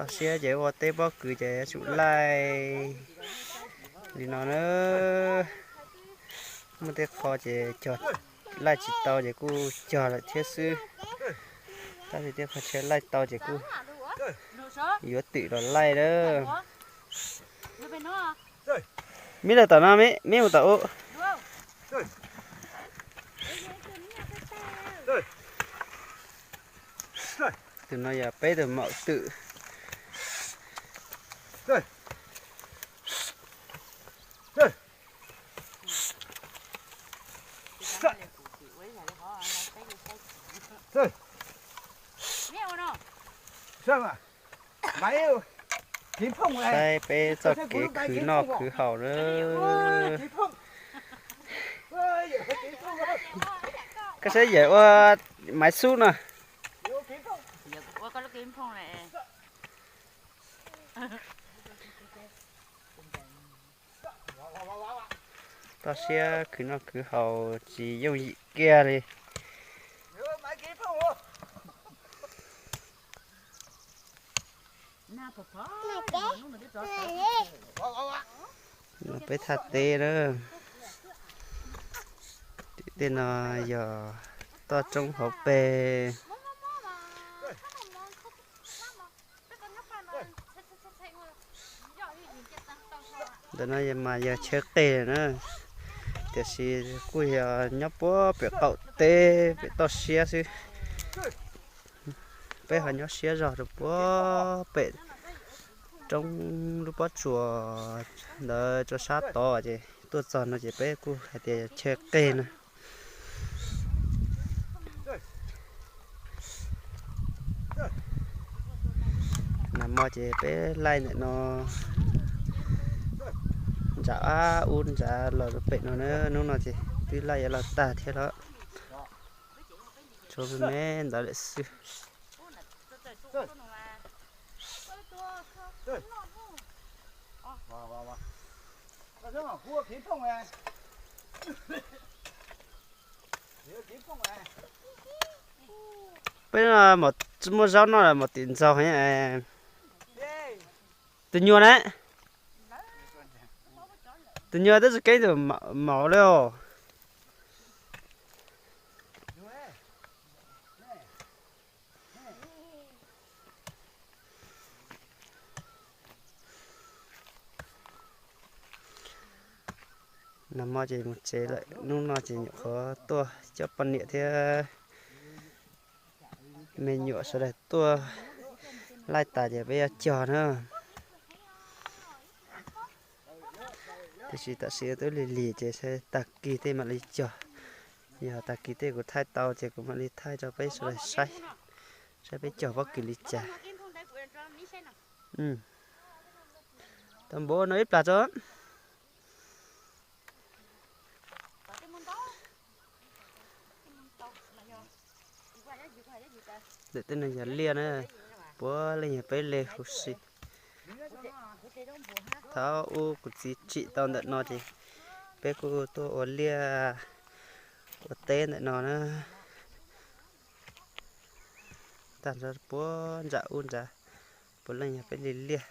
Toj siab ces ua teb pob kws ces yuav tsum laij li no na. Muaj tej qho ces cog laij tsis tau ces kuj cog lawm thiab xwb. Tab sis tej qho tsis laij tau ces kuj yuav twm los laij lawm. Mib lawm tom no, mib mus tom u. Tus no yog peb tus maum twm. Saib peb txoj kev khwv noj khwv haus na. Koj saib yawm ua maiv xub no. Toj siab khwv noj khwv haus tsis yooj yim kiag li. Peb thaj teb na. Tim tej no yog toj roob hauv pes. Ntawm no mas yog chaw qeg na, tiam sis kuj yog nyob puag pem qaum teb pem toj siab xwb. Peb ho nyob siab zog rau puag pem roob lub pob tsuas ntawd rau sab tod ces tuaj txog no ces peb kuj hais tias chaw qeg na. Nag hmo ces peb laij ntawm no ntsav ab ub ntsav los rau pem no na, hnub no ces twb laij yuav los tag thiab los. Tshuav me me ntawd lawm xwb. Peb no muaj zaub noj los mus tim ntxaug. Tus nyuag na, tus nyuag twb tsis keeb tus maum li os. Nag hmo ces mus tsev lawm, hnub no ces nyuam qhuav tuaj coj poj niam thiab me nyuam sawv daws tuaj laij tas ces peb yuav cog na. Tiam sis tam sim twb lig lig ces tag kis tej mam li cog. Yog tag kis tej kuv thaij tau ces kuv mam li thaij rau peb sawv daws saib, saib peb cog pob kws li cas. Tau npaum no ib plag tso. Ntawm tej no yog liaj na, puav leej yog peb li huv si. Thaum ub kuv txiv tsim tau ntawm no ces peb kuj tuaj ua liaj ua teb ntawm no na. Tag nrho puag nram ub nrad puav leej yog peb li liaj.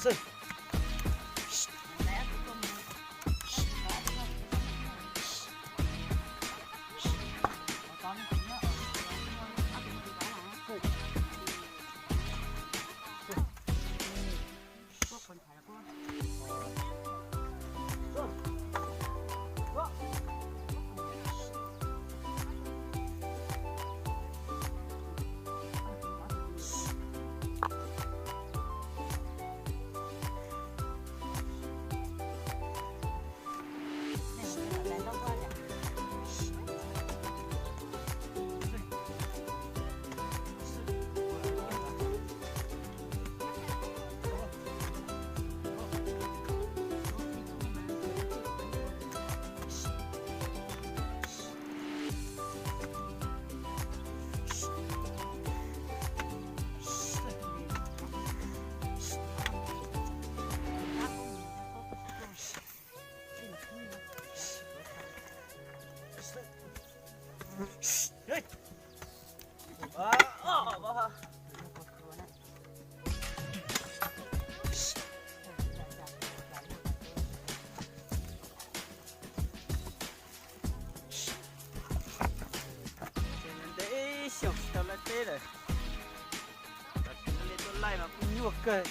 Ntev xyoo tsis tau laij teb lawm, tam sim no li tuaj laij mas kuj nyuaj kawg.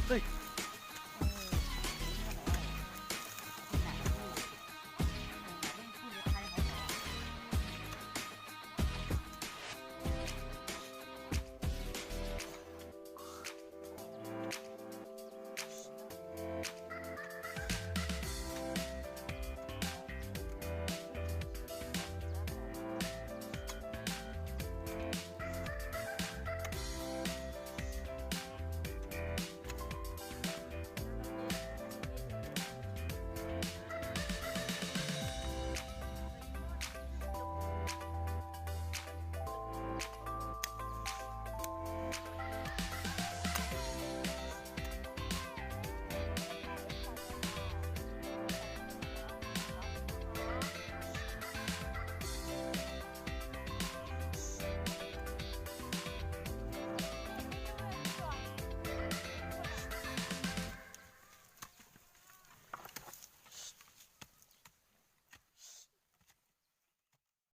Txwj.